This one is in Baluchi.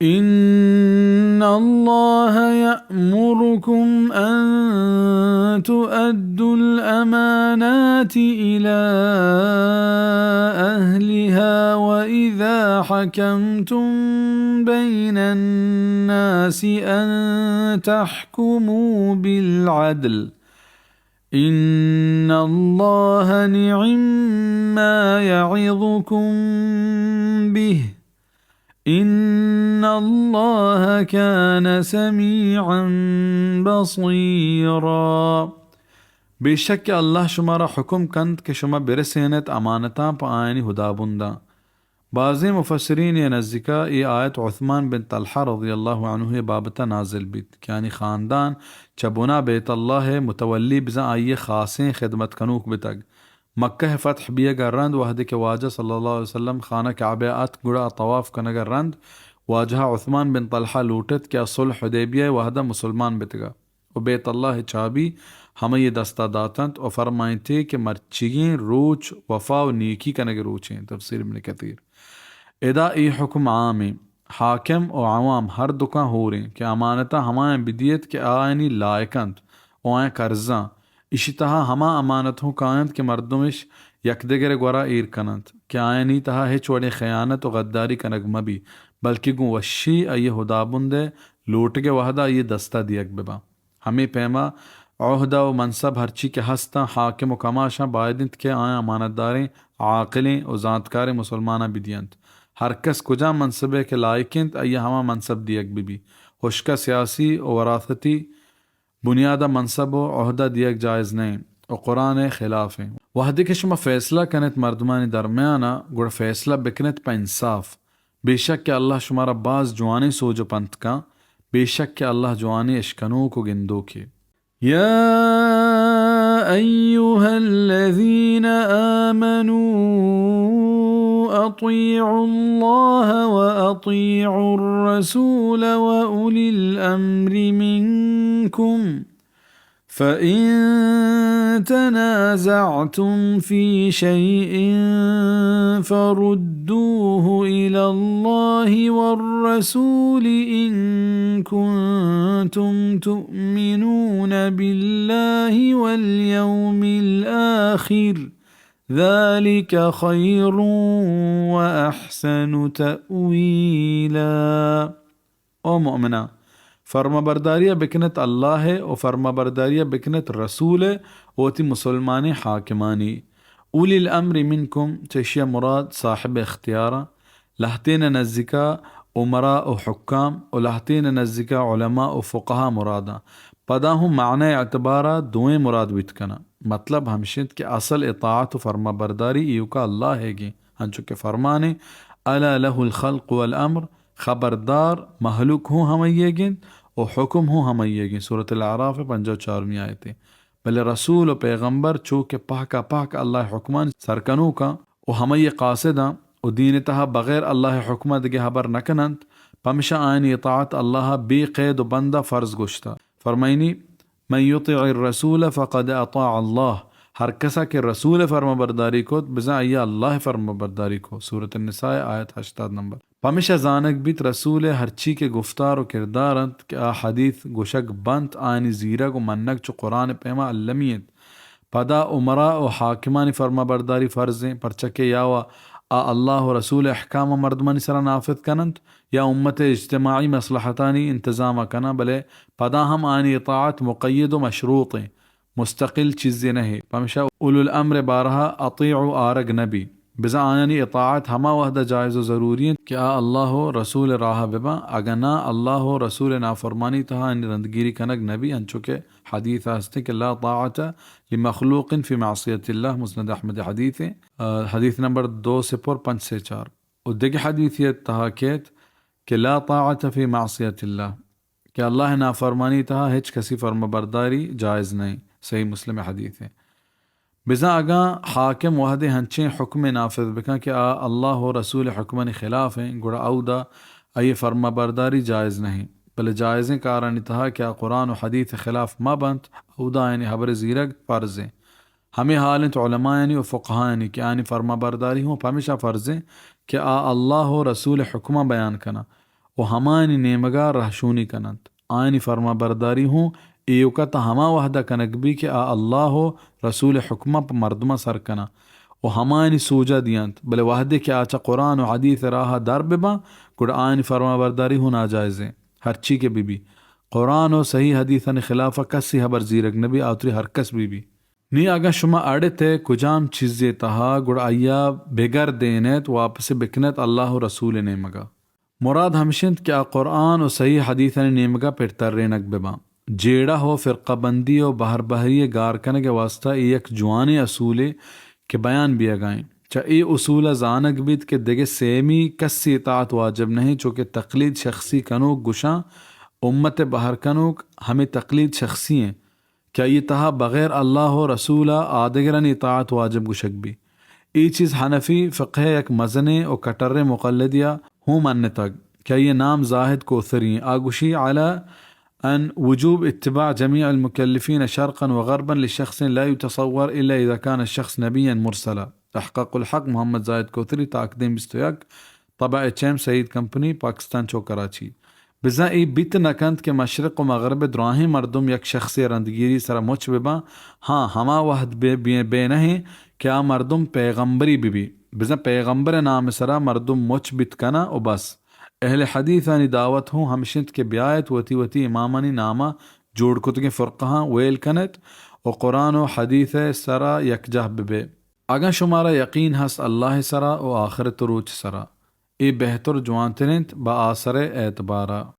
إن الله يأمركم أن تؤدوا الأمانات إلى أهلها وإذا حكمتم بين الناس أن تحكموا بالعدل إن الله نعم ما يعظكم به إن الله كان سميعا بصيرا۔ بے شک کہ اللہ شمارا حکم کنت کہ شما برسینت امانتاں پہ آیانی ہدابنداں۔ بازیں مفسرین ء نزیکا اے آیت عثمان بن طلحہ رضی اللہ عنہ ء بابت ء نازل بیت کہ آنی خاندان چہ بنا بیت اللہ ء متولی بزاں آئی ء خاصیں خدمت کنوک بتگ۔ مکہ ء فتح بیگ ء رند وہدے کہ واجہ صلی اللہ علیہ وسلم خانہ کعبہ ء اتک گڑا آ طواف کنگ ء رند واجہ ء عثمان بن طلحہ لوٹت کہ آ صلح حدیبیہ ء وہد ء مسلمان بتگ ء و بیت اللہ ء چابی ہمئی ء دست ء داتنت و فرمائینتے کہ مرچیگیں روچ وفا و نیکی کنگ ء روچیں۔ تفسیر ابن کثیر۔ ادا اے حکم عام ایں۔ حاکم و عوام ہر دکاں ہوریں کہ امانتاں ہمایاں بدیت کہ آیانی لائق انت و آیاں کرزاں۔ ایشی تہا ہما امانت ہوں کاینت کہ مردمش یکدگرے گورا ایر کننت کہ آیانی تہا ہچ وڑیں خیانت و غداری کنگ مبی، بلکہ گوں وشی آئی ہدابندے لوٹگے وہدا آئی دستا دیگ بباں۔ ہمے پیما عہدہ و منصب ہرچی کہ ہستاں، حاکم و کماشاں باید انت کہ آیاں امانتداریں، عاقلیں و زانتکاریں مسلماناں بدینت۔ ہر کس کجام منصبے کہ لائق انت، آئی ہما منصب دیگ ببی۔ ہشکا سیاسی و وراثتی بنیادا منصب و عہدہ دیگ جائز نہ انت و قرآن خلاف انت۔ وہدے کہ شما فیصلہ کنت مردمانی درمیانا، گڑا فیصلہ بکنت پہ انصاف۔ بے شک کہ اللہ شمارا باز جوانیں سوج و پنت کن، بے شک کہ اللہ جوانیں اشکنوک و گندوکے۔ يا أيها الذين آمنوا أطيعوا الله وأطيعوا الرسول وأولي الأمر منكم فإن تنازعتم في شيء فردوه إلى الله والرسول إن كنتم تؤمنون بالله واليوم الآخر ذلك خير وأحسن تأويلا۔ او مؤمناں! فرمانبرداری ء بکنت اللہ ء و فرمانبرداری ء بکنت رسول ء و وتی مسلمانیں حاکمانی۔ اولی الامر منکم، چہ اشی ء مراد صاحب اختیاراں، لہتین ء نزیکا امراء و حکام و لہتین ء نزیکا علماء و فقہا مراداں۔ پدا ہوں معنی اعتبارا دوئیں مراد بیت کناں۔ مطلب ہمش انت کہ اصل اطاعت و فرمانبرداری ایوکا اللہ ء گیں، انچو کہ فرمانے، الا له الخلق والامر، خبردار، مہلوک ہوں ہمئی ء گیں و حکم ہوں ہمئی ء گیں۔ سورۃ الاعراف ء پنجاہ و چارمی آیت ء۔ بلے رسول و پیغمبر چو کہ پہکا پہک اللہ ء حکمانی سرکنوکاں و ہمئی ء قاصداں و دین ء تہا بغیر اللہ ء حکم ء دگہ ہبر نہ کننت، پمشا آیانی اطاعت اللہ ء بے قید و بند ء فرض گوشتہ۔ فرمائینی، من یطع الرسول فقد اطاع اللہ، ہر کسا کہ رسول ء فرمانبرداری کت، بزاں آئی ء اللہ ء فرمانبرداری کت۔ سورۃ النساء، آیت ہشتاد نمبر۔ پمیشا زانگ بیت، رسول ء ہرچی کہ گفتار و کردار انت کہ آ حدیث گوشگ بنت، آیانی زیرگ و منگ چو قرآن ء پیما المی انت۔ پدا امراء و حاکمانی فرمانبرداری فرض انت، پرچا کہ یا و آ اللہ و رسول ء احکام ء مردمانی سرا نافذ کننت، یا امت ء اجتماعی مصلحتانی انتظام ء کناں، بلے پدا ہم آیانی اطاعت مقید و مشروط انت، مستقل چیزے نہ انت۔ پمشا اولو الامر ء بارہ ء اطیعوا آرگ نہ بیت، بزاں آیانی اطاعت ہما وہد ء جائز و ضروری انت کہ آ اللہ و رسول ء راہ ء بباں، اگاں ناں اللہ و رسول ء نافرمانی تہا آیانی رندگیری کنگ نہ بیت، انچو کہ حدیث ء ہست انت کہ لا طاعة لمخلوق في معصية الله، مسند احمد ء حدیث انت، آ، حدیث نمبر دو صفر پنچ سے چار۔ و دگہ حدیثے ء تہا کیت کہ لا طاعة في معصية الله، کہ اللہ ء نافرمانی تہا ہچ کسی فرمانبرداری جائز نہ انت۔ صحیح مسلم ء حدیث انت۔ بزاں اگاں حاکم وہدے ہنچیں حکمے نافذ بکن کہ آ اللہ و رسول ء حکمانی خلاف انت، گڑا اودا آئی ء فرمانبرداری جائز نہ انت، بلے جائزیں کارانی تہا کہ آ قرآن و حدیث ء خلاف مہ بنت، اودا آیانی ہبر ء زیرگ فرض انت۔ ہمے حال انت علمایانی و فقہایانی کہ آیانی فرمانبرداری ہوں پمیشا فرض انت کہ آ اللہ و رسول ء حکماں بیان کناں و ہمایانی نیمگا رہشونی کننت۔ آیانی فرمانبرداری ہوں ایوکا تا ہما وہدا کنگ بی کہ آ اللہ و رسول حکما پہ مردما سر کناں و ہمایانی سوجا دیانت، بلے وہدے کہ آ چہ قرآن و حدیث راہا در بباں، گڑا آیانی فرمانبرداری ہوں ناجائزیں، ہرچی کہ ببی۔ قرآن و صحیح حدیثانی خلافا کسی ہبر زیرگ نبی، آ وتری ہرکس ببی۔ نی اگاں شما اڑ ات ئے کجام چیزے تہا، گڑا آئیا بگردین ات، واپس بکن ات اللہ و رسول نیمگا۔ مراد ہمش انت کہ آ قرآن و صحیح حدیثانی نیمگا پٹ ترینگ بباں۔ جیڑہ و فرقہ بندی و بہر بہری گار کنگ واسطہ اے یک جوانیں اصولے کہ بیان بیگا انت۔ چہ اے اصولا زانگ بیت کہ دگہ سیمی کسی اطاعت واجب نہ انت، چوکہ تقلید شخصی کنوک گشاں، امت بہر کنوک ہمے تقلید شخصی انت۔ کہ آئی تہا بغیر اللہ و رسولا آدگرانی اطاعت واجب گشگ بی۔ اے چیز حنفی فقہ یک مزنیں و کٹریں مقلدیا ہوں منتگ کہ آئی نام زاہد کوثری انت۔ آ گشی علی ان وجوب اتباع جمیع المکلفین شرقا و غربا لشخص لا یتصور الا اذا کان الشخص نبیا مرسلا۔ احقاق الحق محمد زاہد کوثری، تاکدیم بیست و یک، طبع چیم سعید کمپنی، پاکستان چوک کراچی۔ بزاں اے بیت نہ کنت کہ مشرق و مغرب دراہیں مردم یک شخصے رندگیری سرا مچ بباں، ہاں ہما وہد بے، بے، بے نہ انت کہ آ مردم پیغمبری ببی۔ بزاں پیغمبر نام سرا مردم مچ بیت کناں و بس۔ اہل حدیثانی دعوت ہوں ہمش انت کہ بیایت وتی وتی امامانی ناما جوڑ کتگیں فرقہاں ویل کنت و قرآن و حدیث سرا یکجاہ ببے۔ اگاں شمارا یقین ہست اللہ سرا و آخرت روچ سرا، اے بہتر جوانتر انت با آسر اعتبارا۔